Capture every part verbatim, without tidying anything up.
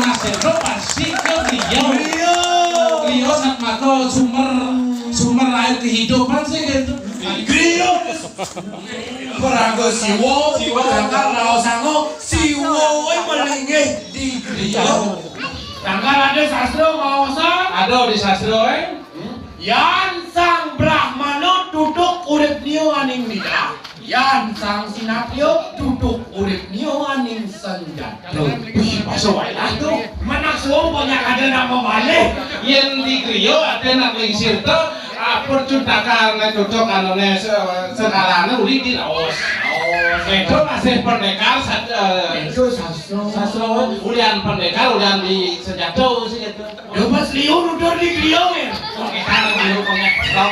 Mas Hendro pasti ke griya. Griya. Griya satmaka sumber, sumber air kehidupan sih gitu. Griya. Maraga Siwa, Siwa. Tangkal raosanga, Siwa, eh, malinggih di griya. Tangkal ada sastra maosan? Ada di sastra, eh. Yan Sang Brahmana tutuk urip nia aning minah, yan Sang Sinatya tutuk urip nia aning sanjata. Wih, basa wae lah to. Menak suwung kok nyak ada nak mamalih. Yen di griya ada nak lingsir to, apa cutakane cocok anune se-, sekalane uli di laos. Oh, itu masih pendekar sat-, eh, itu sastra. Sastra, ulian pendekar, ulian di senjata sih itu. Lho, Mas Liu nutur di griya, nggih. Wong edan nang griya kok ngetok.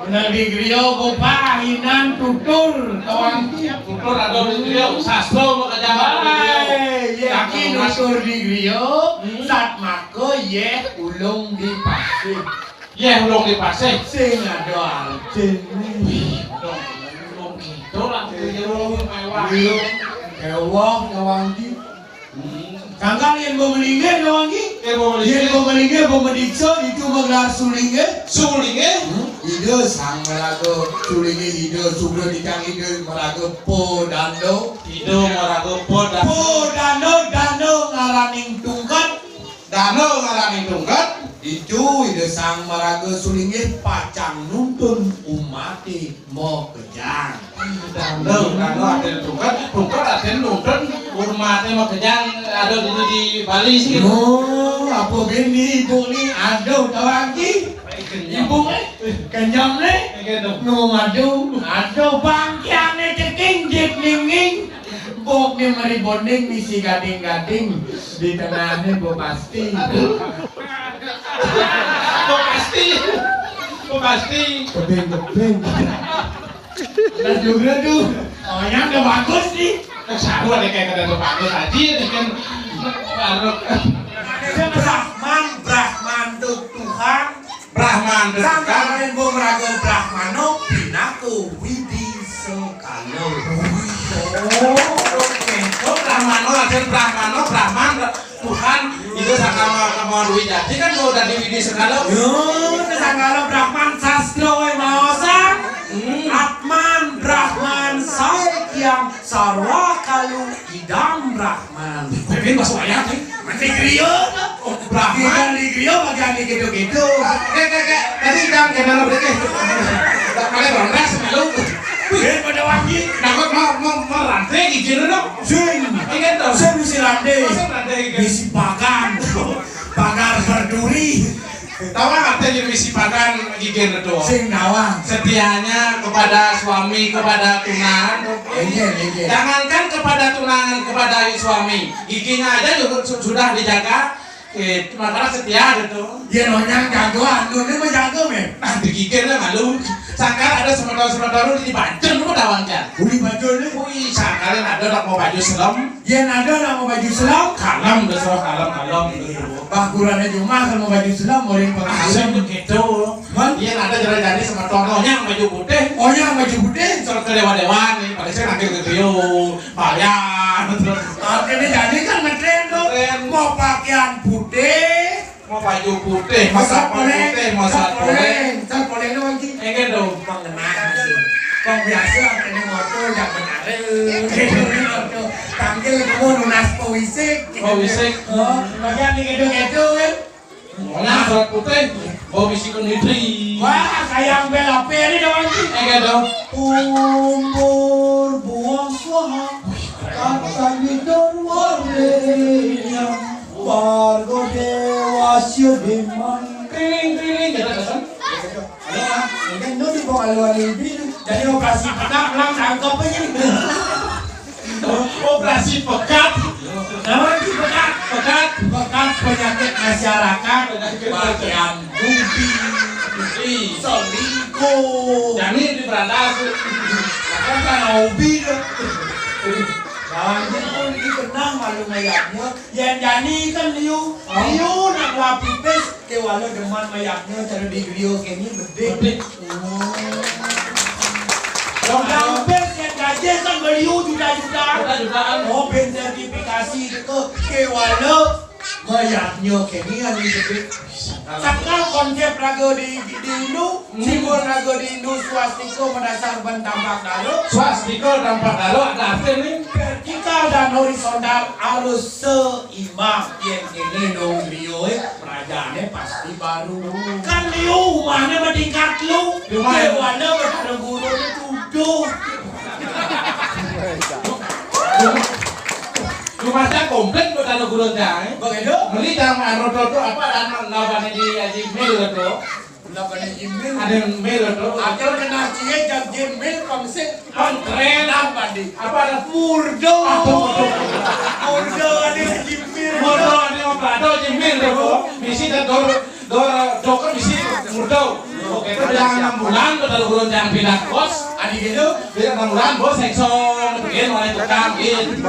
Nang di griya kok pahinan tutur, tawang tutur ada di griya, sastra kok kacamata di griya. Hai, iya, iki nutur di griya, hmm, satmaka yeh ulung di pasih. Yeh ulung di pasih. Sing ada artine. Wih, ulung, ulung gitu lah, griya mewah. Iya. Mewah, tawang iki. Kangkang yen mbok melinggih, no, iki. Yen mbok melinggih. Yen mbok melinggih, mbok mediksa, ditu menglar sulinggih. Sulinggih? Hmm? Ida sang maraga sulinggih, ida sugra dikang ida maraga podanda. Ida maraga poda-, podanda, danda ngaraning tungkat. Danda ngaraning tungkat. Ditu ida sang maraga sulinggih pacang nuntun umate makejang. Danda, danda artine tungkat, tungkat artine nuntun, umate makejang ada di, di Bali sih. Oh, apa bini ibu ni? Aduh, tawang iki. Ibu, eh? Kenyam ni? Gitu. Nu madu. Aduh, bangkiane ceking, jit ninging. Bok ni meri bonding, misi gading-gading. Di tengahne bo pasti. Bo pasti. Bo pasti. Kebing-kebing. Lah, juga tuh. Oh, yang udah bagus nih. Saru ada kayak kada bagus aja nih kan. Baru. Brahman, Brahman tuh Tuhan. Brahman tuh Tuhan. Sangkaraning bo meraga Brahmana pinaka Widi Sekala. Oh, oke. Oh, Brahmana, ada Brahmana, Brahman. Tuhan, itu sangkama kama duwi jati kan mau dadi Widi Sekala. Yo, sangkala Brahman sastra wae maosan. Hmm. Atman Brahman sae kiam sarwa kalu idam Brahman. Mungkin masuk ayat nih. Menteri griya. Oh, Brahman. Menteri griya bagian gitu-gitu. Kayak, kayak, kayak, tadi idam kayak mana berarti? Pakai rondas malu. Wih, pada wangi. Takut mau, mau, mau rantai izin dong. Sing. Ingat dong. Sing mesti rantai. Mesti rantai, kan? Misi pagan. Pagar berduri. Tawa artinya misi pagan, Gigen to? Sing tawa. Setianya kepada suami, kepada tunangan. Iya, iya. Jangankan kepada tunangan, kepada suami, giginya aja juga su-, sudah dijaga. Eh, makanya setia gitu. Iya, nonyang jagoan, nune mah jago, men. Nah, di Gigen lah malu. Sangkal ada semeton-semeton di Banten, lu tahu kan? Uli Banten, nih. Wih, sangkalnya ada nak mau baju selem. Yen ada nak mau baju selam. Kalem, terserah kalem, kalem. Bah, kurangnya cuma kalau mau baju selam, mau yang pakai Asal selam. Begitu. Man? Yen ada jalan-jalan sama tononya baju putih. Oh, yang baju putih? Soal kelewa-lewa nih, pada saya nanti ke Rio, Bayan, terus. Artinya jadi kan ngetren tuh. Ngetren. Mau pakaian putih, Mau baju putih, mau satpol putih, mau satpol. Satpol, satpol itu kan sih. Enggak dong. Pengenaan sih. Wong biasa artine moto ya bener. Moto. Tangkil kamu nunas pewisik. Pewisik. Oh, bagian di gitu-gitu kan. Mau surat putih, mau bisi konditri. Wah, sayang bel apa ini dong? Enggak dong. Umur buah suha, kata gitar warnanya. Warga Dewa Sidiman. Kring, kring, gitu, kan? Ayo, ah, mungkin nu di bawah luar mimpi. Jadi operasi pekat, pulang tangkap aja. Operasi pekat. Nama itu pekat? Pekat. Pekat penyakit masyarakat. Penyakit. Bagian judi. Judi. Selingkuh. Jangan di berantas. Kan kan hobi tuh. Jangan gitu, ini kenang malu ngayaknya. Yan jani kan liu, liu nak lapipis, ke walau deman mayaknya cara di griya kene bedik. Bedik. Oh. Dong lapis yan gajah kan beliu juta-jutaan. Juta-jutaan. Oh, ben sertifikasi itu. Kéwala mayadnya kéné anu gedé. Sangkal konsép raga di, di Hindu, simbol raga di Hindu swastika madasar bén tampak dara. Swastika tampak dara ada artiné vertikal dan horizontal harus seimbang. Yén kéné dong griya, eh, prajané pasti baru. Kan liu umahné matingkat lu. Kéwala Batara Guruné tuduh. Rumasa komplit Batara Guru cang, eh. Begitu? Meli cang anu to, to apa dan lawan di Haji Mil to. Lawan Haji Mil. Ada Mil to. Ada kena cie jag Jin Mil pangsit. Pangkren. Apa di? Apa ada? Murdo. Aduh, aduh. Murdo ada Haji Mil. Murdo ada apa? Ada Haji Mil to. Misi dan dor Dor, dokter bisi murdo. Oké, itu bilang enam bulan, Batara Guru cang pindah kos. Adi gitu? Bilang enam bulan, bos sengsong, begini oleh tukang, gitu.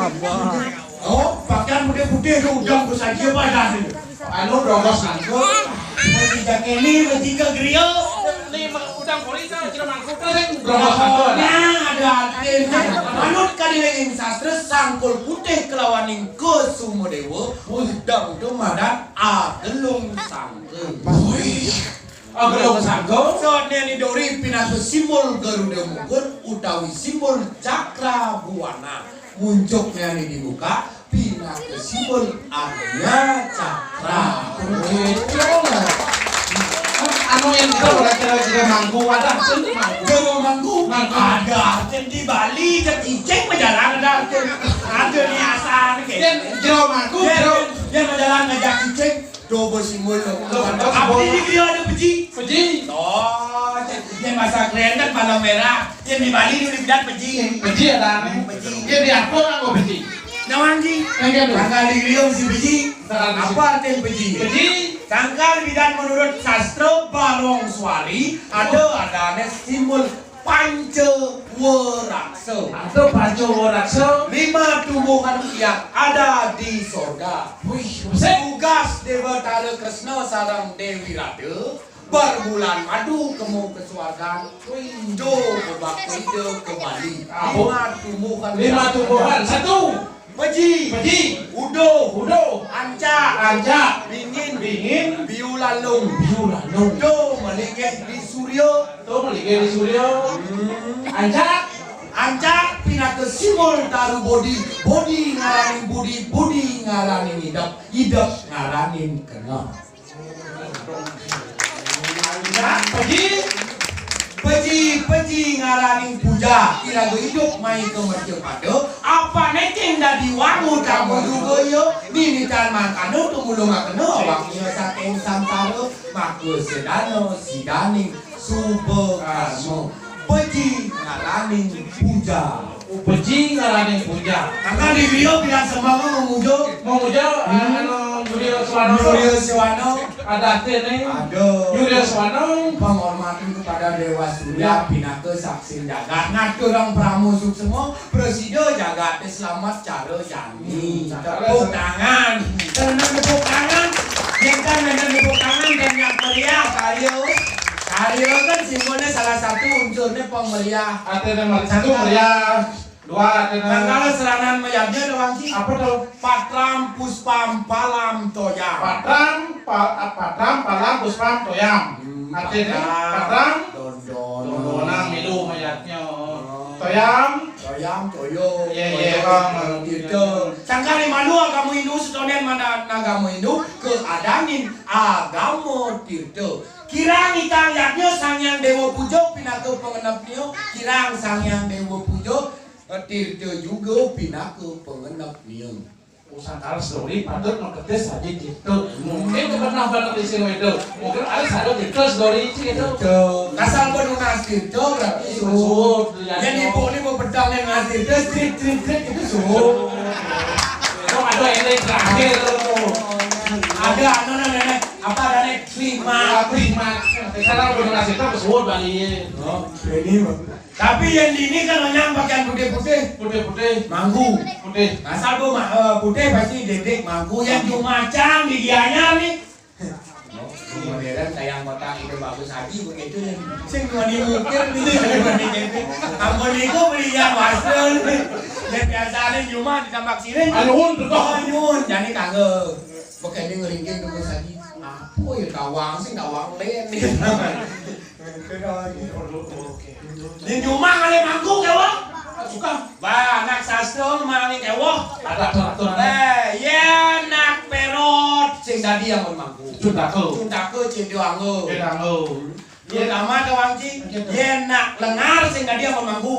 Oh, pakaian putih-putih itu udang bos aja apa dah itu? Anu, brongos nangkut. Bos tidak ini, bos tiga griya. Ini udang polisi, cina mangkuk. Brongos nangkut. Nah, ada artinya. Manut kadiling sastra, sangkul putih kelawaning Kesuma Dewa, udang itu madan agelung sangkul. Wih, agelung sangkul. Sané didori pinaka simbol Garuda Mungkur utawi simbol Cakra Buana. Muncukné dibuka pinaka simbol Arya Cakra. Wih, anu yang kita udah kira-kira mangku ada tuh mangku. Jawa mangku. Mangku. Ada artinya di Bali, ke Cicing majalan ada artinya. Ada nih asal nih. Yang Jawa mangku, Jawa. Yang majalan ngajak Cicing. Coba simbol lo. Abdi di griya ada peji. Peji. Oh, yang bahasa keren kan palang merah. Yang di Bali dulu bidan peji. Peji ada nih. Peji. Yang di Aceh apa peji? Nawan ji. Tanggal di griya mesti peji. Apa arti peji? Peji. Sangkal bidan menurut sastra Barong Suari ada adané simbol Pancawaraksa. Ada Pancawaraksa. Lima tumbuhan yang ada di sorga. Wih, buset. Tugas Déwa Batara Kresna sareng Déwi Radha berbulan madu kemu ke swarga. Wih. Jo bebak ida ke Bali. Apa? Lima tumbuhan. Lima tumbuhan. Satu. Peji. Peji. Uduh. Uduh. Ancak. Ancak. Bingin. Bingin. Biu lalung. Biu lalung. Do malinggih di surya. Do malinggih di surya. Hmm. Ancak. Ancak pinaka simbol taru bodi. Bodi ngaranin budi, budi ngaranin idep, idep ngaranin kena. Nah, peji, peji, peji ngaraning puja. Iraga idup mai ka mercapada. Apa nécing dadi wangu tamu juga ya. Ninitan mangkana tumulungakena awaknya saking samsara. Maka sedana sidaning suba karma. Peji ngaraning puja. Upeji ngaraning puja. Maka di griya bilang sembah memuja. Memuja, hmm, anu, Yurya Swana. Yurya Swana. Ada artiné. Ada. Yurya Swana. Penghormatan kepada Dewa Surya, ya, pinaka saksin jagat. Ngaturang parama suksma, prasida jagaté selamat cara jani. Hmm, tepuk tangan. Tenang tepuk tangan. Yang kan madan tepuk tangan dan yang meriah, karya. Karya kan simbolné salah satu unsurné pemeriah. Artiné mer-, satu meriah. Dua, ada. Mangkala seranan mayadnya ada wanci. Apa tuh? Patram puspam palam toyam. Patram, pa-, patram palam puspam toyam. Hmm, artinya patram, patram. Dondon. Dondonan milu mayadnya. Oh. Toyam. Toyam, toyo. Iya, iya, toyo, Bang. Gitu. Sangkal di mana agama Hindu, setonen mana agama Hindu, keadanin agama tirta. Kirang ikang yadnya Sang Hyang Dewa Puja pinaka pengenep nia, kirang Sang Hyang Dewa Puja, eh, tirta juga pinaka pengenep nia. Usang kalas dori patut mengketis haji tirta. Mungkin pernah banget di sini itu. Mungkin ada satu tirta dori itu. Tirta. Kasal penunas tirta berarti suhut. Suhut, ya. Yang ibu ini mau pedang yang ngasih tirta, trit, trit, trit, itu suhut. Kok ada ini terakhir? Ada anu namanya, apa ada nih? Klima. Klima. Kasal penunas tirta, suhut balik. Oh, ini, Bang. Tapi yang di ini kan onyang pakaian putih-putih. Putih-putih. Manggu. Putih. Asal bu ma-, eh, putih pasti dedek manggu. Yang cuma cang di Gianyar nih. Modern kayak kotak itu bagus haji begitu ya. Sing mau dimukir gitu ya, begitu. Ampun itu beli yang wasel nih. Yén biasané nyumah di Tambak Siring. Ah, nyuwun, betul. Oh, nyuwun, jani kanggo. Bekéné ngringking terus lagi. Apa ya tawang sih, tawang lén. Yén nyumah ngalih mangku kéweh. Suka. Bah, anak sastra ngalih kéweh. Ada aturan-aturan. Eh, yén nak pérot sing dadi anggon mangku. Cundaka. Cundaka cédé anggo. Cédé anggo. Yén amat wangci, yén nak lengar sing dadi anggon mangku.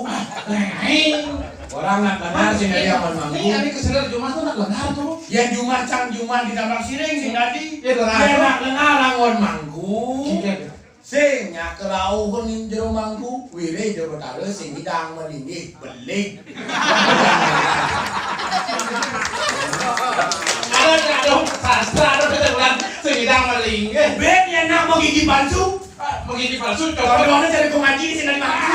Lain. Orang nak lengar sing dadi anggon mangku. Ini kami kesedar jumah tuh nak lengar tuh. Yén jumah cang jumah di Tambak Siring sing dadi. Yén lengar. Yén nak lengar anggon mangku. Iya, iya. Sing nyaker rauh ning jero mangku, wirih Jero Betara sing ngidang malinggih beling. Ada, ada sastra ada keterangan sing ngidang malinggih. Ben yén nak mau gigi palsu. Ah, mau gigi palsu, coba. Coba ada cari pengaji di sini mangku.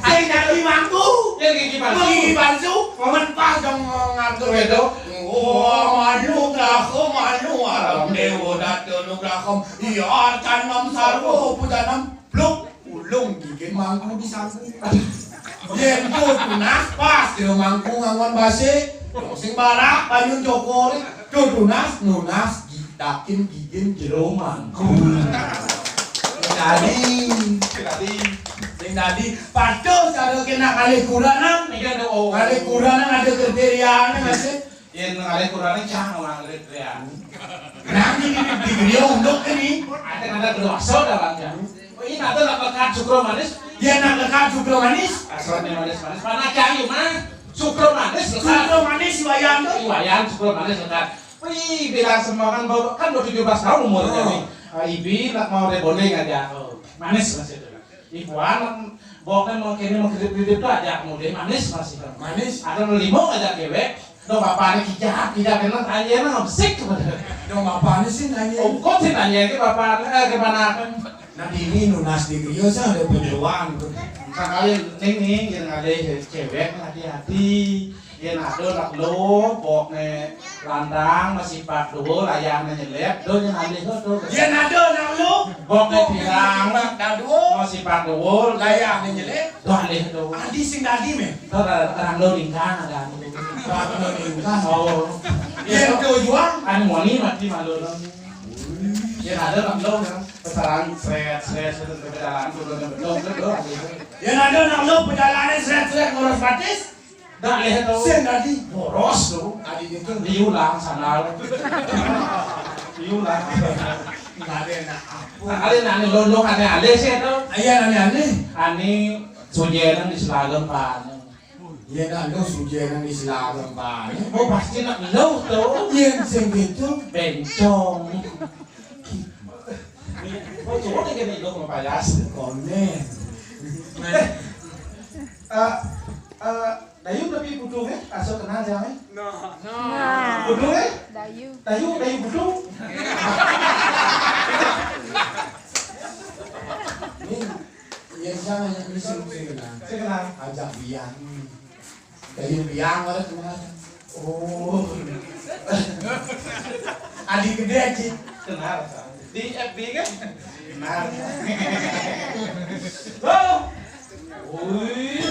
Sing dadi mangku. Yang gigi palsu. Mau gigi palsu, men pas dong ngargo wedok. Wah, manugraha, manu alam dewa datu nugraham. Iya, arcanam sarwa pujanam. Bluk, ulung gigin mangku disangku. Yén tuh tunas pas jero mangku nganggon basé. Dong sing barak banyun cokor. Tuh tunas nunas gi-, dakin gigin jero mangku. Sing dadi. Sing dadi. Sing dadi. Patuh cara kena kalih kuranan. Iya, dong. Kalih kuranan ada kriteriané masih. Yén ngalih kurangé cang ngalih krian. Nang ini di griya unduk ini. Ada ada berasa dalam ya. Oh, ini ada nak lekat sukro manis. Yén nak lekat sukro manis. Asal manis manis. Mana cang yuk mah? Sukro manis lekat. Sukro manis wayan tuh. Wayan sukro manis lekat. Wih, bilang sembangan bawa kan udah tujuh belas tahun umurnya nih. Ah, ibi nak mau rebonding aja. Oh, manis masih itu. Ibuan, bokné mengkéné mengkredit-kredit tuh aja, mulai manis masih kan. Manis. Ada limo aja kewek. Dong bapané kijak, kijak kena tanya nang sik. Dong bapané sih tanya. Ongkot sih tanya ke bapané, eh, gimana kan? Nah, ini nunas di griya sih ada penyeruan tuh. Sekali ning ning yang ada cewek hati-hati. Yén ada nak luh, bokné landang, masih pak dua, layahné nyelip, do nyén alih do. Yén ada nak luh, bokné pirang, masih pak dua, layahné nyelip, do alih do. Adi sing dadi mé. Do orang do ningkang ada. Orang do ningkang. Oh. Yén do juang. Anu moni mati malu do. Yén ada nak luh, ya. Pesarang sret, sret, sret, ke pejalan, turun ke bedong, ke bedong. Yén ada nak luh, pejalané sret, sret, ngurus batis. Dak leh to. Sing dadi boros to. Adi niku diulang sandal. Diulang. Nggak ada enak apa. Nah, kali nani londong ane alih sih to. Iya, nani alih. Ani sujenen di Selagem, Pak. Iya, nani sujenen di Selagem, Pak. Oh, pasti nak lo to. Iya, sing gitu. Bencong. Oh, coba deh gini lo mau payas. Konen. Eh, eh, Dayu tapi budung eh, asal kenal ya eh. Nah. Budung eh? Dayu. Dayu, Dayu budung. Ini, iya, siapa yang ini sih, sih kenal? Sih kenal. Ajak biang. Dayu biang, mana kenal? Oh. Adi gedé, Ci. Kenal, Sa. Di F B kan? Kenal. Halo. Wih.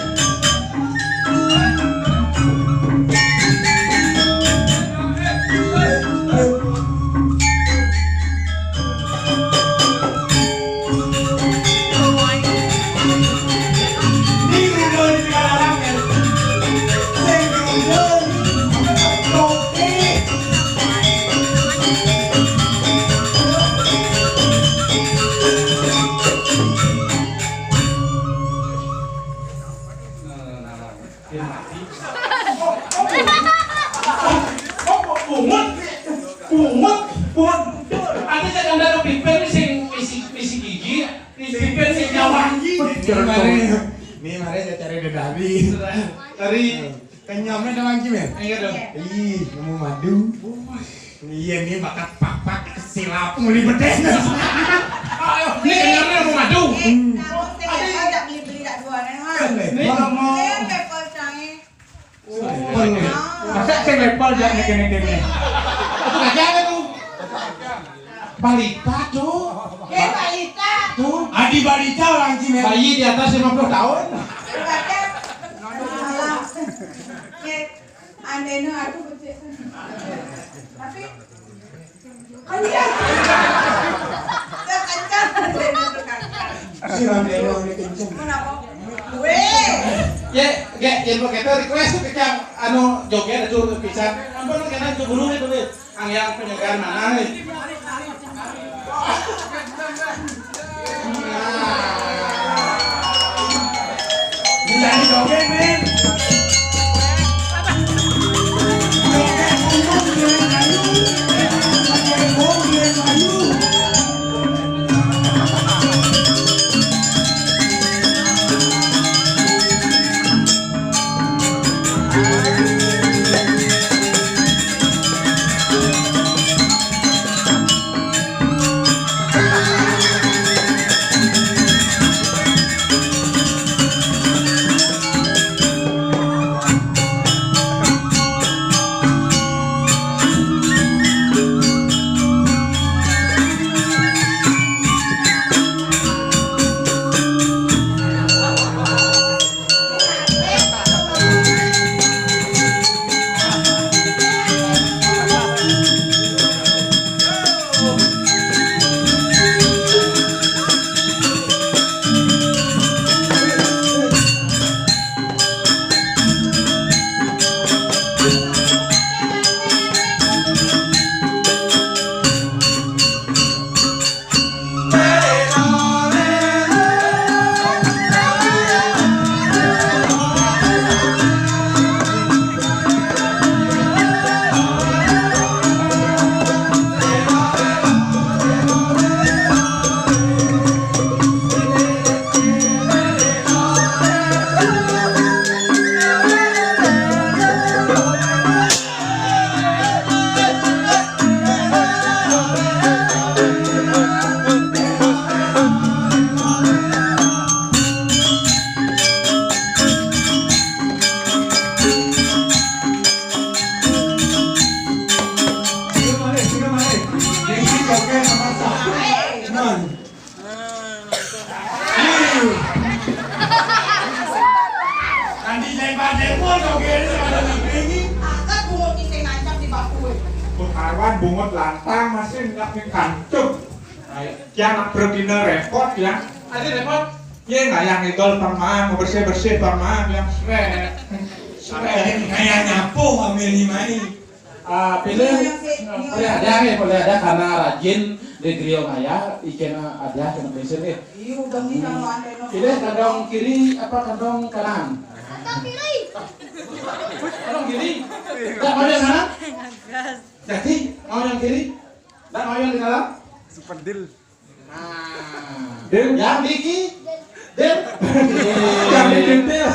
Dia mati. Oh, oh, oh. Oh, oh, bungut. Bungut, bungut. Ada yang anda kepipen sing misi, misi gigi, misi pipen sing nyawang gigi. Ini mari, ini mari saya cari dedali. Dari kenyamnya ada lagi, men? Iya dong. Ih, nemu madu. Iya nih, bakat papak kesilap muli bedes. Ayo, ini kenyamnya nemu madu. Eh, kalau saya ada beli-beli tak dua nih, ha. Ini mau. Saya level saya. Level. Masa sing level jak ngene-ngene. Itu aja apa tuh? Balita tuh. Eh, balita. Tuh. Adi balita orang Cina. Bayi di atas lima puluh tahun. Balita. Salah. Antena aku becik kan. Tapi kencang. Ya, kencang. Antena tuh kencang. Si Randeno ini kencang. Kenapa? Weh. Ya, gak, yang begitu request tuh kencang. Anu, joget itu pisan. Ampun, kena itu guru itu, deh. Ang yang penyegar mana nih? Nah. Bisa didongeng, men. Dongeng gunung, dongeng kayu. Dongeng gunung, dongeng kayu. Nanti saya pakai pun kau kira ada negeri. Angkat bungut iseng nancap di baku. Kok karuan bungut lantang masih nggak kantuk. Ayo, ya anak berdina repot ya. Ada repot. Ya nggak yang itu pang mau bersih bersih pang ya seret. Seret kayak nyapu ambil ini mai. Ah, pilih, boleh ada nih, boleh ada karena rajin di Griyo Maya, ikan ada kena prinsip nih. Iya, udah nih kalau antena. Pilih kandang kiri apa kandang kanan? Kandang kiri. Kandang kiri. Tidak mau yang kanan? Jadi, mau yang kiri? Tidak mau yang di dalam? Super deal. Nah, Dil, yang Diki, Dil, yang Diki, Dil,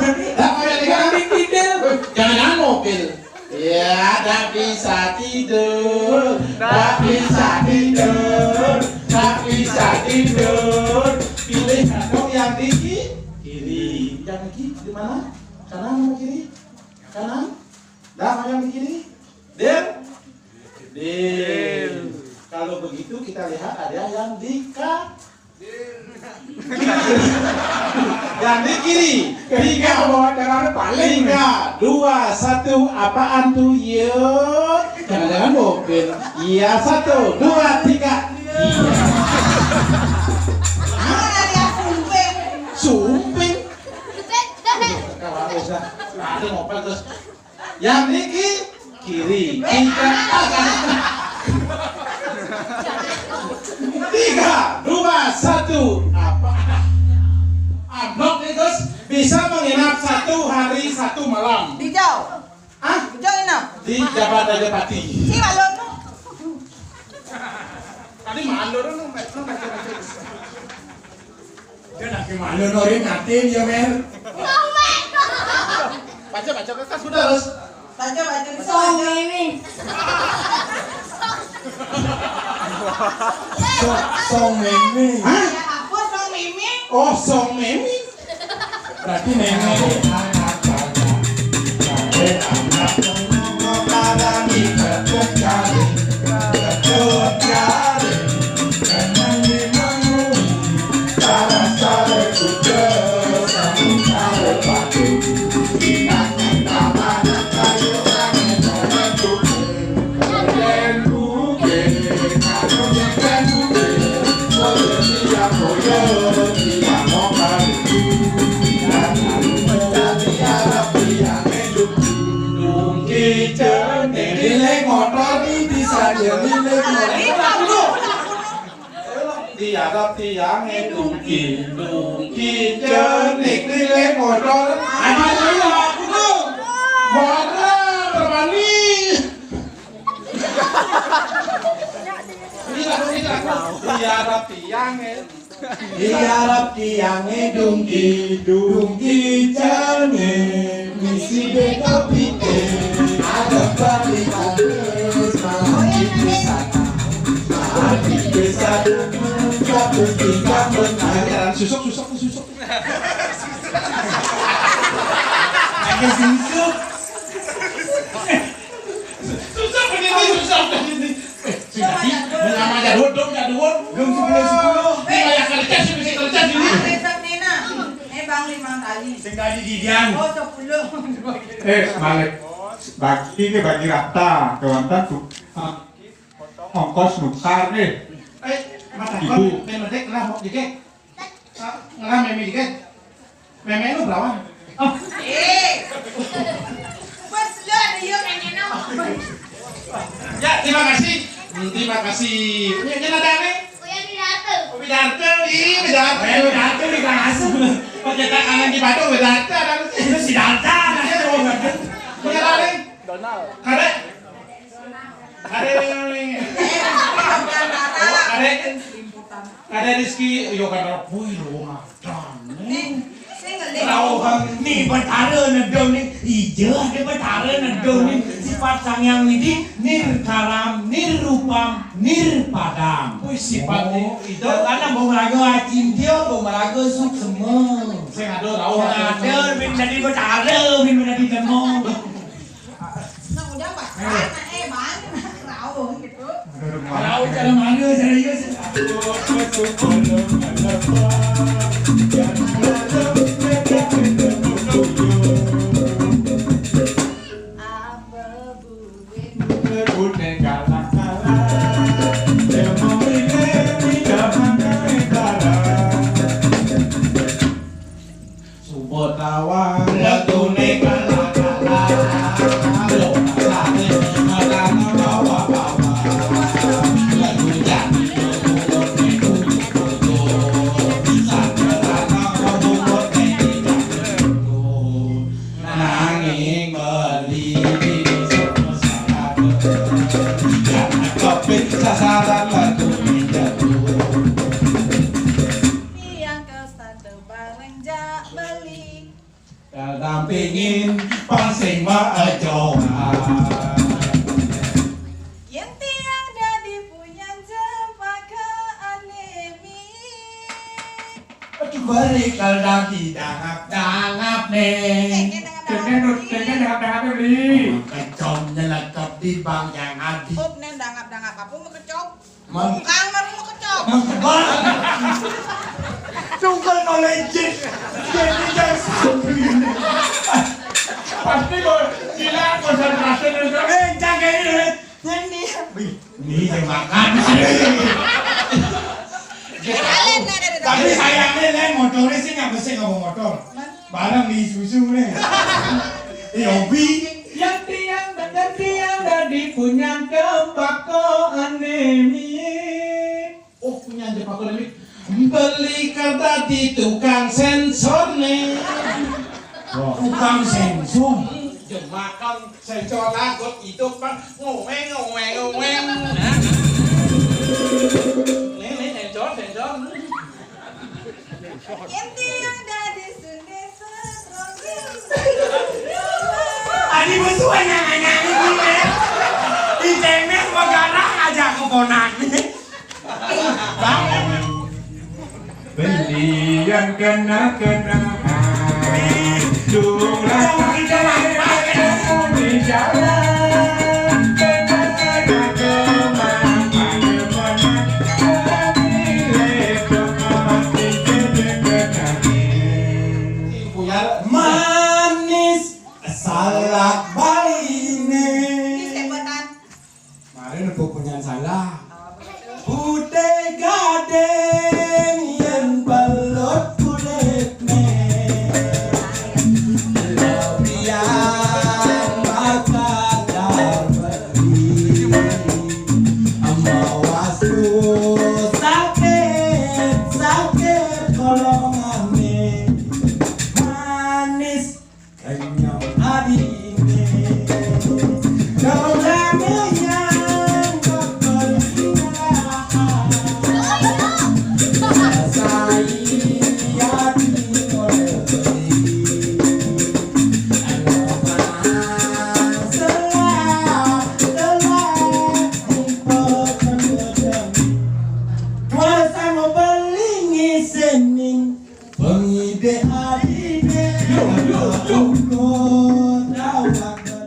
yang Diki, Dil, jangan-jangan mobil. Ya, tak bisa tidur, tak bisa tidur, tak bisa tidur. Pilih dong yang Diki, kiri, yang Diki di mana? Kanan atau kiri? Kanan? Dah, yang di kiri. Deal? Deal. Kalau begitu kita lihat ada yang di ka-, yang di kiri. Tiga. Bawa darah paling. Tiga, dua, satu. Apaan tuh? Yuk. Jangan-jangan mobil. Iya, satu, dua, tiga. Iya. Sumping. Kawan usah. Ada mobil terus. Yang niki kiri. Tiga. Tiga, dua, satu. Apa? Amplop itu bisa menginap satu hari satu malam. Dijau. Ah? Dijau inap. Di Jabat Rajapati. Si Malonu. Tadi malu dulu, malu, malu, malu. Dia nak gimana, Norin, ngatin ya, Mer? Baca, baca, kan sudah, Ros. Baca, baca, bisa. Song Mimi. So-, Song Mimi. Hah? Ya ampun, Song Mimi. Oh, Song Mimi. Berarti Mimi. Liling motor iki bisa ya, liling motor. Diarep tiange dungki, dungki cenik, liling motor. Aduh, aku tuh. Motor, Permani. Ini lagu, ini lagu. Diarep tiange. Diarep tiange dungki, dungki cenik, misi beko pite, ada balik bagus, malah di sana, malah di sana, jatuh tiga menit. Susuk, susuk, susuk. Ada susuk. Susah ini, susah ini. Eh, sing tadi, nama jadwal dong, jadwal. Belum sepuluh sepuluh. Ini banyak kerja sih, mesti kerja sini. Ada Sabnina. Eh, Bang, lima kali. Sing tadi di Dian. Oh, sepuluh. Eh, balik. Bagi ini bagi rata, kawan tuh. Ah, potong ongkos nukar deh. Eh, mata ibu. Kau, medek lah, mau dikit. Ah, ngelam meme dikit. Meme lu berapa? Oh. Eh. Bos lu ada yuk nanya no. Ya, terima kasih. Hmm, terima kasih. Ini, ini ada apa? Uya Pidato. Oh, Pidato. Ih, Pidato. Uya Pidato di kelas. Pencetakan di Batu, Pidato ada lu. Itu si Danta, anaknya cowok. Ini ada apa? Donald. Ada? Ada yang ini. Ada. Ada Rizky, yo kan boy lo ngadan. Nih, sing ngeling. Rauhan ni Betara nedong ni, ija ada Betara nedong ni, sifat Sang Hyang Widi, nirkaram, nirupam, nirpadam. Wih, sifat ni. Oh, itu. Karena mau meraga acin dia, mau meraga suksema. Sing ada rauhan. Sing ada, bin jadi Betara, bin jadi temu. Nah, udah, Pak. Ayo. Nah, eh, Bang, rauh gitu. Rauh cara mana, serius? Apa buin? Udah galak-galak. Suba tawang letune kala-kala, lo masane ngalana bawa-bawa. Lalu jani lo buat ne kudu-kudu, sajarana lo buat ne tidak-tidak. Nanging beli diri sama salah. Jangan topik sasaran letune jatuh. Tiang ke Tebareng jak beli. Dampingin pang sing maejoan. Yen tiang dadi punyan cempaka anemi. Aduh, balik kal dadi dangap-dangap ne. Tengke dangap-dangap. Tengke, tengke dangap-dangap beli. Kecom nyelekep di bang yang adi. Up nen dangap-dangap apa mau kecom? Mang. Tukang baru mau kecok. Mang Tebal. Tunggal no legend. Jadi jangan sampai. Pasti mau gila konsentrasi itu. Eh, jangan ini. Ini. Wih, ini yang makan. Kalian ada di. Tapi sayangnya, Len, motornya sih nggak bersih, nggak bawa motor. Barang di susu nih. Iya, hobi. Yang tiang dan tiang dadi punyan cempaka anemi. Oh, punyan cempaka anemi. Beli kertas di tukang sensor nih. Wah. Tukang sensor. Jemakan sensor lagut itu, Pak. Ngoweng, ngoweng, ngoweng. Nah. Nih, nih, sensor, sensor. Yen tiang dadi sunde setrongil. Adi musuh anyang-anyang ini, ya. Di temen magarah aja keponak. Bang. Belian kena-kena. Durang di jalan. Manis salak baline. Ini sebutan. Mari nepuk punyan salah.